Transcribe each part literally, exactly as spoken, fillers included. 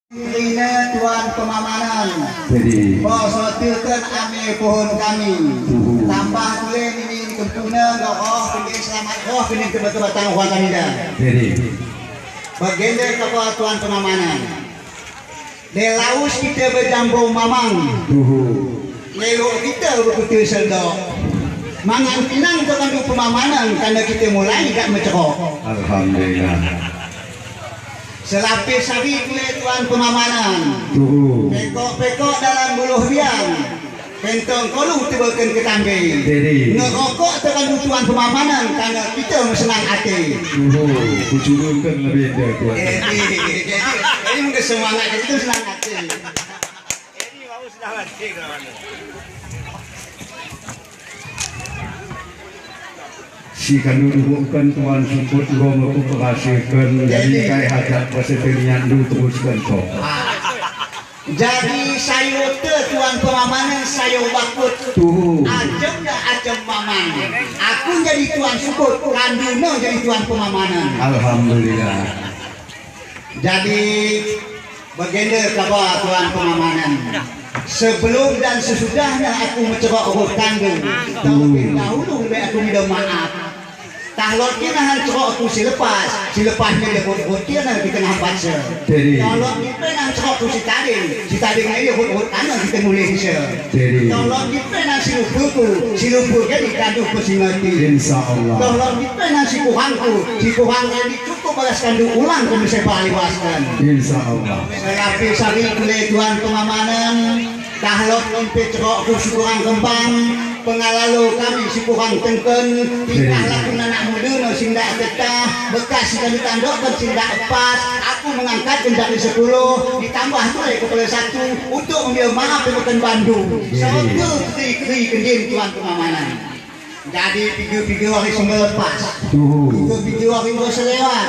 Ine tuan pemamanan. Jadi. Bos, sotikan ame pohon kami. Tuhu. Tambah tule nini kempuna, roh kini selamat, roh kini tebak-tebak tangguh kami dah. Jadi. Baginda kapa tuan pemamanan. Lelaus kita bejambo mamang. Tuhu. Lelo kita berkutu seldo. Mangan pinang tekan pemamanan karena kita mulai gak mencekok. Alhamdulillah. Selapis hari tule tuan pemamanan. Tuhu. Pekok-pekok dalam buluh biang. Pentong kolu tibakan ketambe. Jadi. Ngerokok tekan tuan pemamanan karena kita senang hati. Tuhu. Kucurungkan lebih dia tuan. Jadi, jadi, jadi mungkin semangat itu senang hati. Jadi mau senang hati kawan. Si kanu duhukkan tuan sungkut gom aku penghasilkan. Jadi kai hajat pasal penian du teruskan so. Jadi sayo te tuan pemamanan sayo bakut. Tuhu. Ajem ya ajem mamang. Aku jadi tuan sungkut, kanduna jadi tuan pemamanan. Alhamdulillah. Jadi, baginda kapa tuan pemamanan. Sebelum dan sesudahnya aku mencekok urut kandung, terlebih dahulu lebih aku minta maaf. Tahlot kena han cekok aku silepas, silepasnya dia buat-buat kena di tengah baca. Jadi. Tahlot kita nan cekok aku si tading, si tadingnya dia buat-buat kena kita nulis. Jadi. Tolong dipenan si lupuku, si lupu jadi kadu ku si mati. Insya Allah. Tolong dipenan si kuhangku, si kuhang jadi cukup balas kandu ulang ku bisa baliwaskan. Insya Allah. Selapis hari tule tuan pemamanan, tahlot mimpi cekok ku si kuhang kembang, pengalalo kami si kuhang tengken, titah laku nanak muda no sindak tetah, bekas si kami tandokkan sindak epas, aku mengangkat kendali sepuluh, ditambah tule kepala satu, untuk mengambil maaf di Pekan Bandung. Iya. Satu kri-kri kendin tuan pemamanan. Jadi piga-piga hari sumber lepas. Tuhu. Piga-piga hari sumber selewat.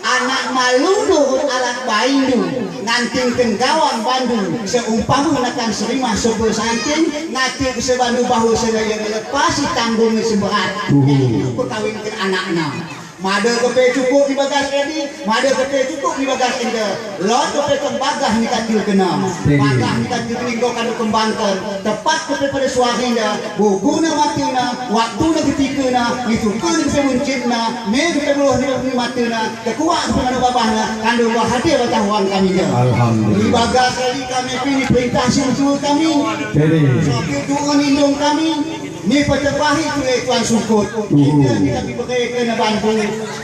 Anak malu nurut alat baindu. Nganting kenggawan bandu. Seumpama nakan serimah sumber santing. Nanti ke sebandu bahu selewat lepas. Tanggung seberat. Tuhu. Itu kawin ke anaknya. Mada kepe cukup di bagas edi, mada kepe cukup di bagas enda. Lot kepe kembagah ni katil kena. Bagah ni katil kena kau kanu kembangkan. Tepat kepe pada suara enda. Guguna matina, waktuna ketikana, itu kena kepe muncitna, me kepe buluh ni matina, kekuat kepe manu babahna, kandung wah hadir batahuan kami enda. Alhamdulillah. Di bagas edi kami pini perintah si muncul kami. Jadi. Sopir duun indung kami. Ni petepahi tule tuan sungkut. Tuhu. Kita ni kami pakai kena bantu.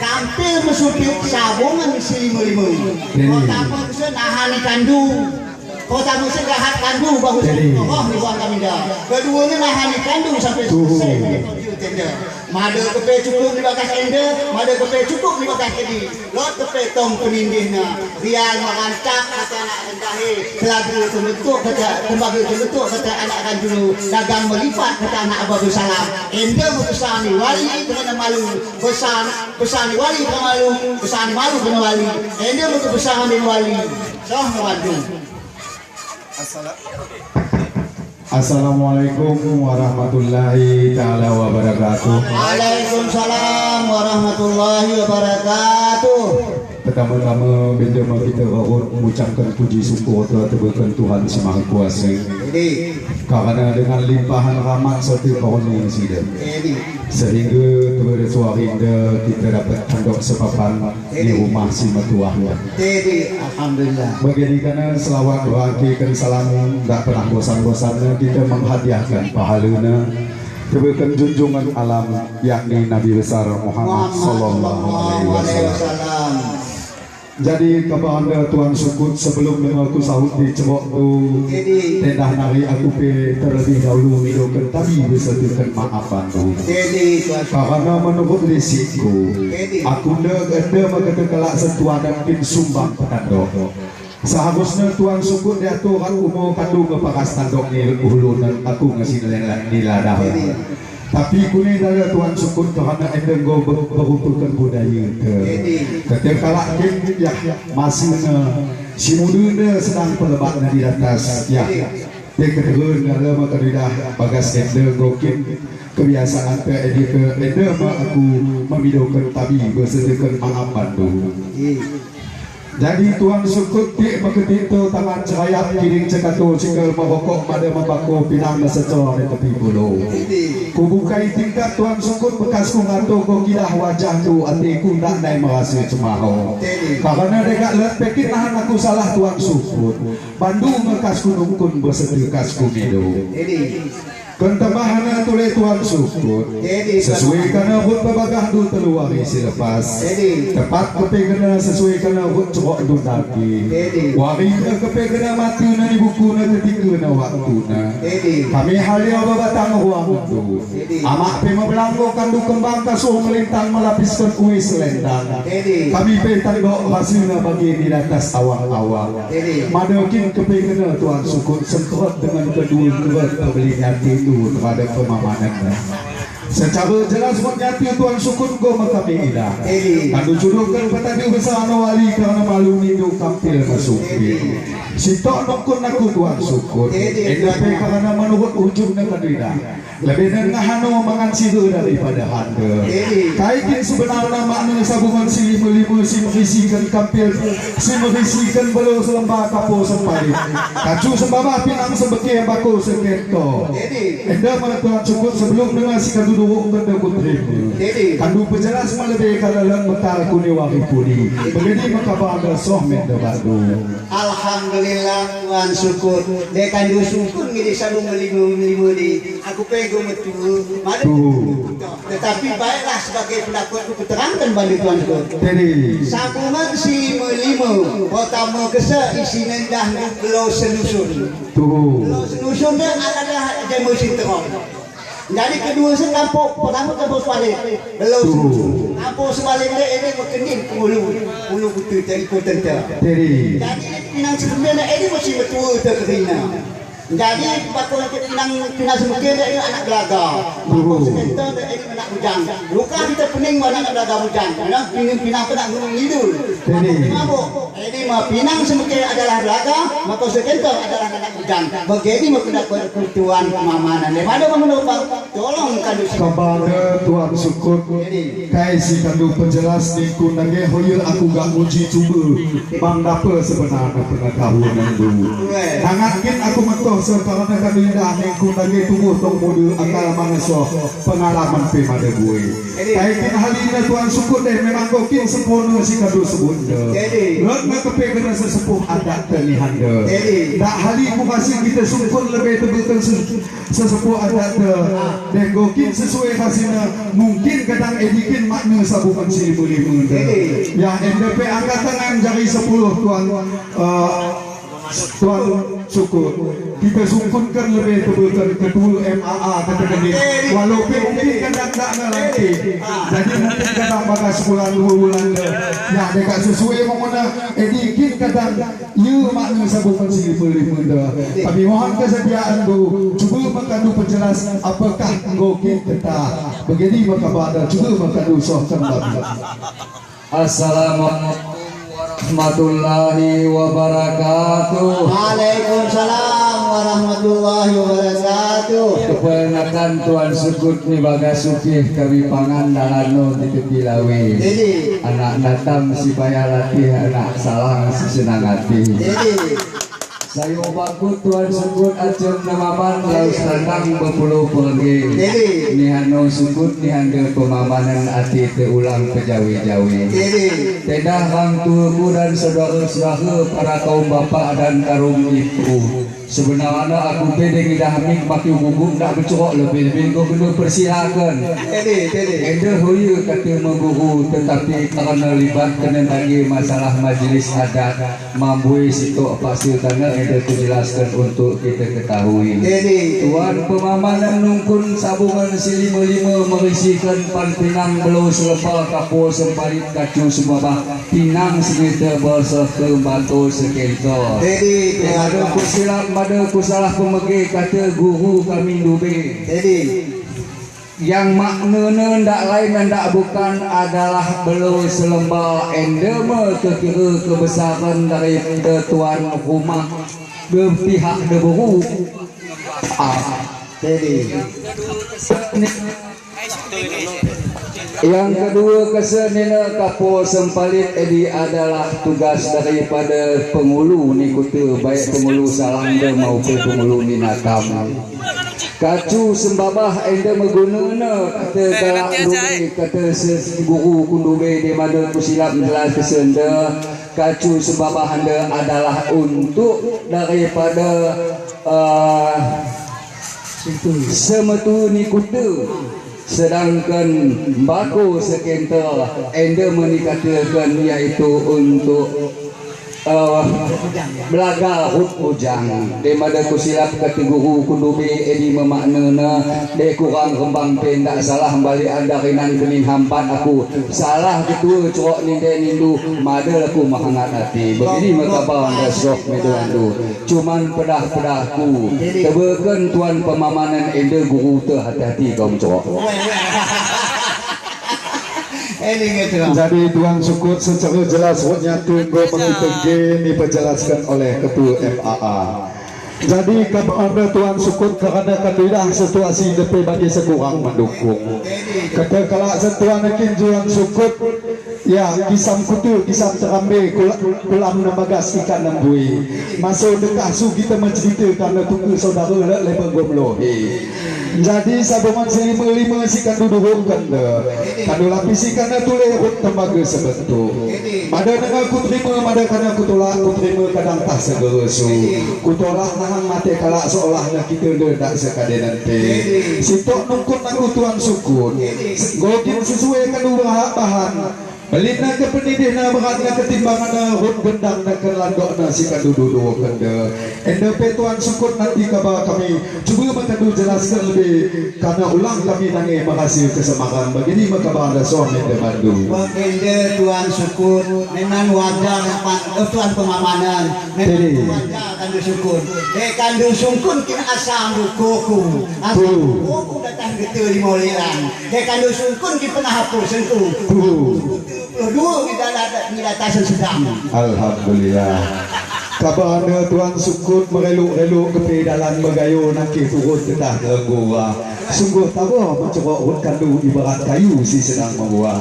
Kampil mesupit sabungan si lima-lima. Jadi. Kota pun bisa nahani kandu. Kota bisa gahat kandu bagus. Jadi. Oh, ni buat kami dah. Kedua ni nahani kandu sampai selesai. Tuhu. Mada kepe cukup ni bagas enda, mada kepe cukup ni bagas edi. Lot kepe tong penindihna, rial merancak kata anak rendahe, kelabu kemetuk kata, kembaga kemetuk kata anak ranjulu, dagang melipat kata anak Abu Salam. Enda membesar ni wali kerana malu, besar, besar ni wali kerana malu, besar ni malu kerana wali. Enda membesar ni wali. Soh ngewandu. Assala-, Assalamualaikum warahmatullahi taala wabarakatuh. Waalaikumsalam warahmatullahi wabarakatuh. Pertama-tama, benda ma kita rerut mengucapkan puji syukur telah tebakan Tuhan si Maha Kuasa. Jadi. Karena dengan limpahan rahmat serta karunia sida. Jadi. Sehingga telah suari enda kita dapat tandok sepapan. Di rumah si metuah ya. Jadi, alhamdulillah. Bagi dikana selawat berakhirkan salam, tak pernah bosan-bosannya kita menghadiahkan pahalana kepada junjungan alam, yakni Nabi besar Muhammad sallallahu alaihi wasallam. Jadi, kepada tuan sungkut, sebelum dengar ku sahut di cebok tu, jadi, tendah nari aku pe terlebih dahulu midokan tabi besertakan maaf. Jadi, karena menurut lisikku, aku nda, nda ma kata kelak setuadan kin sumbang petandok. Seharusnya tuan sungkut diatur rat umur kandung ngeparas tandok ni hulu nan aku ngasi nila, nila dah. Tapi kuni dala tuan sungkut karena enda nggo ber-, berupakan budaya ke. Kata kelak kin ya masih na si muda na sedang pelebat na di atas ya. Te ketegun dalam atau di dah bagas enda gokin kebiasaan te edi ke enda ma aku memidokan tabi besedekan maaf bandu. Jadi Tuan Sukut, ti meketito tangan serayap, kiring cekato, sikal merokok, mada membako, pinang mesecor di tepi bulu. Ku bukai tingkap Tuan Sukut, bekas ku ngato ko kidah wajah tu, ati ku ndak nai merasa cemaho. Karena degak let pekit nahan aku salah Tuan Sukut. Bandu mekas ku nungkun besetekas ku mido. Kentembahana tule Tuan Sukut. Sesuai kana hut babagah du teluari silepas. Tepat kepegena sesuai kana hut cerok du daki. Wari kepegena matena ni bukuna ketikena waktuna. Kami halia babatang ruang du. Amak pe mebelanggo kandu kembang kasuh melintang melapiskan uis selendang. Kami pe tandok hasina bagi di atas awang-awang. Mada kin kepegena Tuan Sukut sengkerot dengan kedua kerot pebeli nyati tu terhadap pemamananna. Secara jelas menyati Tuan Sukut go makami ida. Kandu suduhkan petadi besar no wali karena malu nindu kampil masuk. Sitok nungkun aku Tuan Sukut. Enda pe karena menurut ujungnya kandu ida. Lebih nengah anu mangan siru daripada hande. Kai kin sebenarna makna sabungan si lima-lima si merisikan kampil, si merisikan belo selembah kapo sempali. Kacu sembabah pinang sembeke bako sekento. Enda ma Tuan Sukut sebelum nengah si kandu duduk kena ku terima. Kandu pejelas melebih kadalam bekal kuni wari puli. Begini mekabanda soh menda bandu. Alhamdulillah Tuan Sukut. Dekan du Sukut ngini sabung melimo-limo di. Aku pego metu. Madu. Tetapi baiklah sebagai pendapatku kuterangkan bagi Tuan Sukut. Sabungan si melimo. Pertama kesa isi nendah belo senusun. Belo senusun dia adalah jemu sinterong. Jadi kedua se kampung pertama kampung sebalik. Belum. Kampung sebalik dia ini mekendin ulu, ulu kutu jadi kota. Jadi pinang sebelum dia ini masih betul terkena. Jadi bakal pinang pinang sebelum dia ini anak belaga. Bakal sebentar dia ini anak bujang. Luka kita pening anak belaga bujang. Pinang pinang pinang pernah gunung ngidul. Mabuk. Ini ma pinang semeke adalah belaga, maka sekento adalah anak bujang. Begini ma pendapat Tuan pemamananna. Mada menopang, tolong kandu si. Kepada Tuan Sukut, kai si kandu pejelas ningkun nage hoyil aku gak muji cuba. Bang dapa sebenarna pengetahuan nandu. Hangat kin aku metoh sekarang kandu indah ningkun nage tubuh tong muda akal mangeso pengalaman pe mada bui. Kai kin halina Tuan Sukut deh memang go kin sempurna si kandu sebutna. Lot na kepe kena sesepuh adat te ni hande. Dak hali ku kasih kita Sukut lebih tebetul se-, sesepuh adat te. Deh go kin sesuai kasihna mungkin kadang edikin makna sabungan si lima-lima de. Ya, enda pe angkat tangan jari sepuluh Tuan, eh, Tuan Sukut. Kita sungkunkan lebih tebetul ketua M A A kata kami. Walaupun mungkin kadang tak nanti. Jadi mungkin kadang bagas bulan dua bulan de. Ya, deka sesuai mengena edikin kadang. Yu makna sabungan si lima-lima de. Kami mohon kesediaan du. Cuba makan du penjelas apakah enggo kin keta. Begini maka bada cuba makan du soh kembali. Assalamualaikum warahmatullahi wabarakatuh. Waalaikumsalam warahmatullahi wabarakatuh. Keponakan Tuan Sukut ni bagas sukih kami pangan dalano di tepi lawi. Anak datang si payah latih, anak salang si senang hati. Sayu bakut Tuan Sukut acem namaman laus tandang bepuluh pengge. Ni hano Sukut ni hande pemamanan ati te ulang pejawi-jawi. Tedah bang tuku dan saudara-saudara para kaum bapak dan kaum ibu. Sebenarnya aku pe deng idah mik maki guguk dak becuhok lebih-lebih go kena persilakan. Enda hoyu kata mengguru tetapi karena libat kena lagi masalah majelis adat. Mambui sitok pasir tanah enda ku jelaskan untuk kita ketahui. Tuan pemamanan nungkun sabungan si lima-lima merisikan pan pinang belo seleba kapo semparit kacu semabah pinang semita basa kembato sekento. Mada ku silap, mada ku salah pemege kata guru kami dube. Yang maknana ndak lain ndak bukan adalah belo selembal endema kekira kebesaran daripada tuan rumah berpihak deburu. Ah. Jadi. Yang kedua, kesenena kapo sempalit edi adalah tugas daripada pengulu ni kuta, baik pengulu Salang de maupun pengulu Minakam. Kacu sembabah enda megunana kata galak dube, kata se-, guru ku dube di mana ku silap menjelaskan enda. Kacu sembabah enda adalah untuk daripada, eh, semetu ni kuta. Sedangkan bako sekenter enda menikatakan yaitu untuk, eh, belaga hut ujang. Di mana ku silap kata guru ku dube edi memaknana, de kurang rembang pe ndak salah balik anda rinan kenin hampat aku. Salah ketua cok ninde nindu, madal aku menghangat hati. Begini maka bawang dah sok medu andu. Cuman pedah-pedahku. Tebakan tuan pemamanan enda guru te hati-hati kau mencok. Jadi Tuan Sukut secara jelas wetnya tunggu mengitege ni dijelaskan oleh Ketua M A A. Jadi kabar anda Tuan Sukut kerana ketidak situasi depe bagi sekurang mendukung. Kata kalak sentuan kin Tuan Sukut. Ya, kisam kutu, kisam terambe, kula-, kulam na bagas ikan nembui. Maso dekah su kita mencerita kerana tuku saudara le-, lebeng gomlohi. Jadi sabungan selima-lima si kandu duhuk kenda. Kandu lapis ikan na tule hut tembaga sebentuk. Mada nengah ku terima, mada kana ku tolak, ku terima kadang tah segera su. Ku tolak nahang mate kalak seolah na kita ndak sekade nanti. Sitok nungkut nangku Tuan Sukut. Gokin sesuai kandu berhak bahan. Belin na ke penidih na berat na ketimbangan na hut gendang na ke landok na si kandu dudu kenda. Enda pe Tuan Sukut nanti kaba kami cuba me kandu jelaskan lebih kerana ulang kami nange makasih kesemangat begini me kaba anda suami enda bandu. Wak enda Tuan Sukut, memang wajar pan, eh, Tuan pemamanan, memang wajar kandu Sukut. Eh, kandu Sukut kin asam bukuku, asam bukuku datang ke teri moliran. Eh, kandu Sukut kin pernah hapus sengku. Dua kita datang, kita datang sedang. Alhamdulillah. Kaba anda Tuan Sukut mereluk-reluk kepe dalam begayo naki turut kedah lengua. Sungguh tabo mencokok hut kandu ibarat kayu si sedang membuah.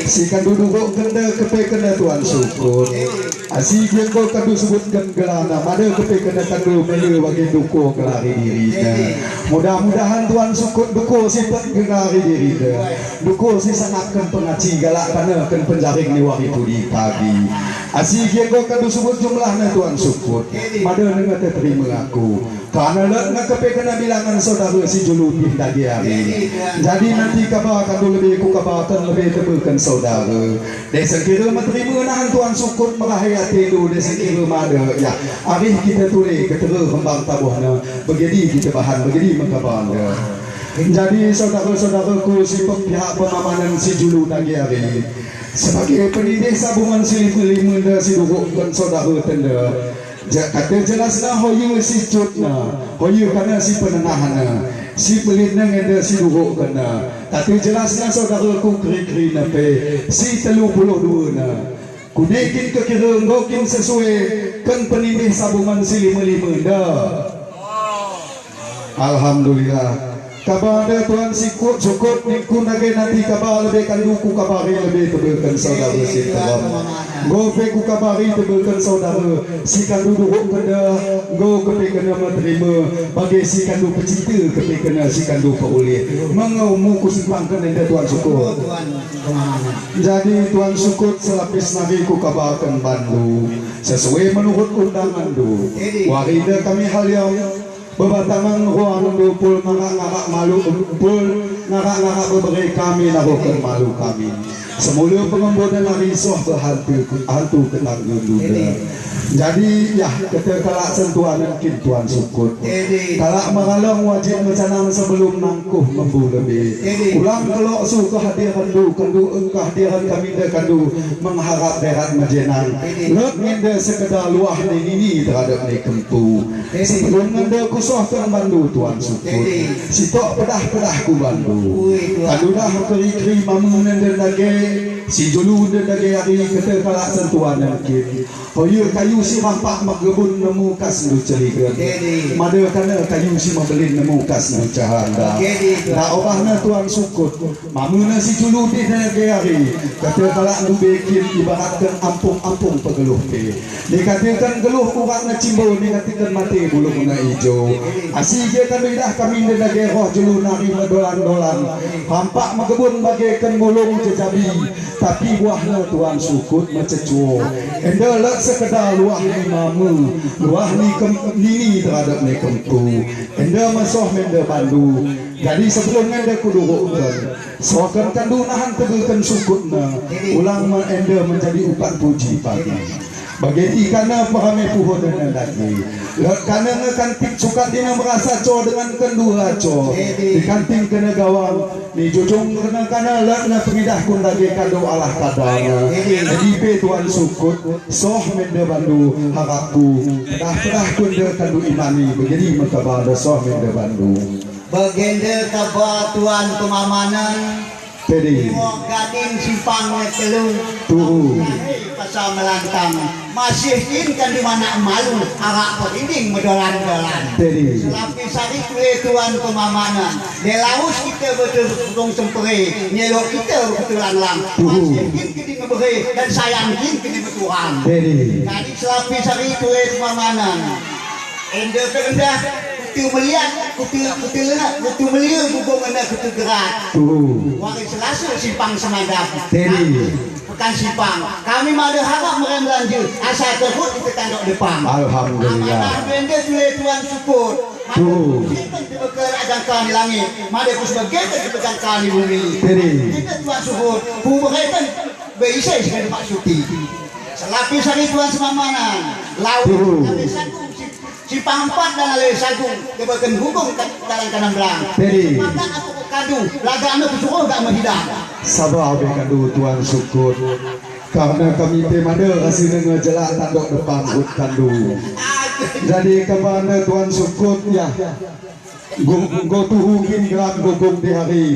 Si kandu duduk kenda kepe kena Tuan Sukut. Asi giang ko kandu sebutkan gelana mada kepe kena kandu mele wagi duko kelari dirina. Mudah-mudahan Tuan Sukut duko si pet gelari dirina. Duko si sangat ken pengaci galak kana ken penjaring ni wari pudi pagi. Asi giang ko kandu sebut jumlah na Tuan Sukut. Mada nengah terima aku. Kana lek na kepe kena bilangan saudara si julu pih dagi hari. Jadi nanti kaba kandu lebih ku kabakan lebih tebakan saudara. Desa kira menerima nahan Tuan Sukut merahai ati lu desa kira mada ya. Arih kita tuli ketera kembang tabuh na begedi kita bahan begedi mengkabang. Jadi saudara-saudaraku si pihak pengamanan si julu dagi hari. Sebagai penidih sabungan si lima-lima da si duduk kan saudara tenda. Ja-, kata jelasna hoyu si cutna, hoyu kana si penengahna, si pelitna ngenda si duhuk kena. Kata jelasna saudaraku keri-keri na pe, si telu puluh dua na. Kunekin kekira enggokin sesuai, ken penindih sabungan si lima-lima da. Alhamdulillah. Kaba anda Tuan Sukut, Sukut ningku nage nanti kaba lebe kanduku kabari lebe tebakan saudara si telam. Gope ku kabari tebakan saudara si kandu duhuk kenda, go kepe kena menerima, bagi si kandu pecinta kepe kena si kandu peulih. Mengau muku simpang kena enda Tuan Sukut. Jadi Tuan Sukut selapis nari ku kabakan bandu. Sesuai menurut undangan du. Wari enda kami haliau. Bebatangan ruang dupul ngarak-ngarak malu, dupul ngarak-ngarak beberi kami naruhkan malu kami. Semula pengembunan hari soh berhantu, hantu ketangga duda. Jadi ya, kata kalak sentuanan kin Tuan Sukut. Kalak meralong wajib mecanang sebelum nangkuh ngembu lebe. Ulang kelok su kehadiran du, kandu engkah hadiran kami de kandu mengharap berat mejenang. Lek ngende sekeda luah ni nini terhadap ni kempu. Sibun nende kusoh teng bandu Tuan Sukut. Sito pedah-pedah ku bandu. Ui, Tuan. Kadudah keri-keri mamu nende dage, si julu nende dage ari kete kalak sentuan nengkin. Hoyu kayu si mampak magebun nemu kas ndu celigen. Made kana kayu si mabelin nemu kas ndu cahanda. Da obahna Tuan Sukut. Mamuna si julu di nege ari, kate kalak ndu bekin ibaratkan ampung-ampung pegeluh pe. Ni katakan geluh urat na cimbo, ni katakan mate bulung na ijo. Asi ge kami dah kami nde nege roh julu nari medolan-dolan. Hampak magebun bagaikan mulung jejabi, tapi buahna Tuan Sukut macecuo. Enda lak sekeda luah ni mamu, luah ni kem-, nini terhadap ni kempu. Enda masoh mende bandu. Jadi sebelum nende kudurukan, sokan kandu nahan tegukan sukutna, ulang ma ende menjadi upat puji pagi. Bagi ikana pahame puho dengan lagi. Lek kana ngekantik sukat dina merasa co dengan kendua co. Dikanting kena gawang, ni jujung kena kana lek na pengidah kun lagi kado alah kadana. Jadi pe Tuan Sukut, soh mende bandu, harapku, pedah-pedah kun de kandu imani, begini mekabanda soh mende bandu. Begende kaba Tuan Pemamanan. Pedi. Timo gading simpang ne telu. Tuhu. Pasal melantang. Masih kin kan di mana malu. Arak perinding medolan-dolan. Pedi. Selapis hari tule Tuan Pemamanan. Delaus kita betul burung sempere. Nyelok kita betul langlang. Tuhu. Masih kin kini ngebere. Dan sayang kin kini betuan. Pedi. Jadi selapis hari tule Pemamanan. Enda pe enda, kutu melihat, kutu, kutu lena, kutu melihat, gugong enda, kutu gerak. Tuhu. Wari Selasa simpang semadam. Tedi. Pekan simpang. Kami mada harap merem lanjut. Asal terhut kita tanduk depan. Alhamdulillah. Amanah benda tule Tuan Sukut. Tuhu. Simpan di bekal ajang kami langit. Mada kus bagian di bekal kami bumi. Tedi. Kita Tuan Sukut. Ku berkaitan. Beisa isi kan Pak Suti. Selapis hari Tuan Pemamanan. Laut. Tuhu. Tapi satu. Simpang empat dan alai sagu, dia bahkan hubung dalam kanam belang. Pedi. Maka aku kadu, laga anu kusuruh gak mahidang. Sabar be kadu Tuan Sukut. Karena kami pe mada kasi nenge jelak tanduk depan hut kandu. Jadi kebanda Tuan Sukut ya. Gung, go tuhu kin gelam gugong di hari.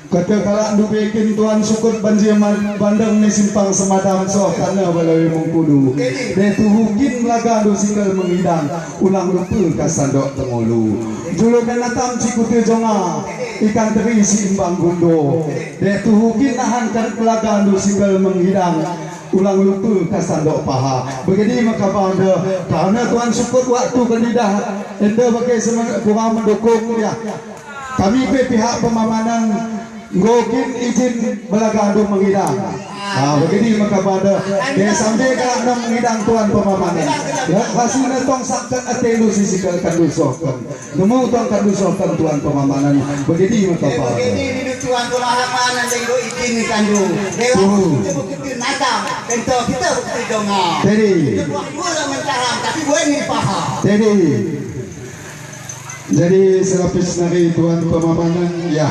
Kata kalak ndu bekin Tuan Sukut banjir bandang ni simpang semadam soh kana balawi mengkudu. De tuhu kin laga ndu sikal mengidang ulang lupa ka sandok tengulu. Julu kena tam si kutu jonga ikan teri si imbang gundo. De tuhu kin nahan kan laga ndu sikal mengidang ulang lupa ka sandok paha. Begini maka banda karena Tuan Sukut waktu kanidah enda bagai semen kurang mendukung ya. Kami pe pihak Pemamanan nggokin izin belaga ndu mengidang. Ah, begini maka banda. De sampai ka nang mengidang Tuan Pemamanan. Ya, hasilna tong sakkan atelu sisi kalkan dusokan. Nemu tong kan dusokan Tuan Pemamanan. Begini maka banda. Begini ni Tuan Pemamanan dan nggo izin kandu. Dewa kita begitu nata, tentu kita begitu donga. Jadi. Kita buat dua lah mentaram, tapi buat ni paham. Jadi. Jadi selapis nari Tuan Pemamanan ya.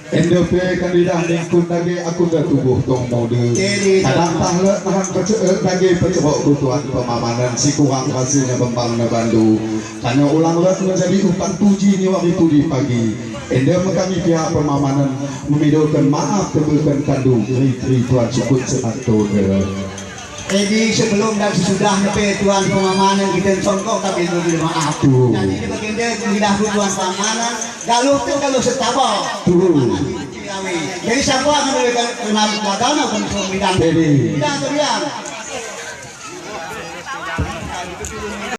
Enda pe kanidah ningkun dage aku da tubuh tong mode. Kadang tahle tahan pece dage pecehok ku Tuan Pemamanan si kurang hasilna bembang na bandu. Karena ulang let menjadi upan puji ni wari pudi pagi. Enda me kami pihak Pemamanan memidokan maaf tebukan kandu keri-keri Tuan Sukut semanto de. Jadi sebelum dan sesudahnya pe Tuan Pemamanan kita songkok tapi dulu maaf. Tuh. Jadi ini bagian dia tidak Tuan Pemamanan. Galuh tu galuh setaba. Tuh. Jadi siapa akan memberikan kenal bagana kan bidang. Jadi. Bidang tu dia.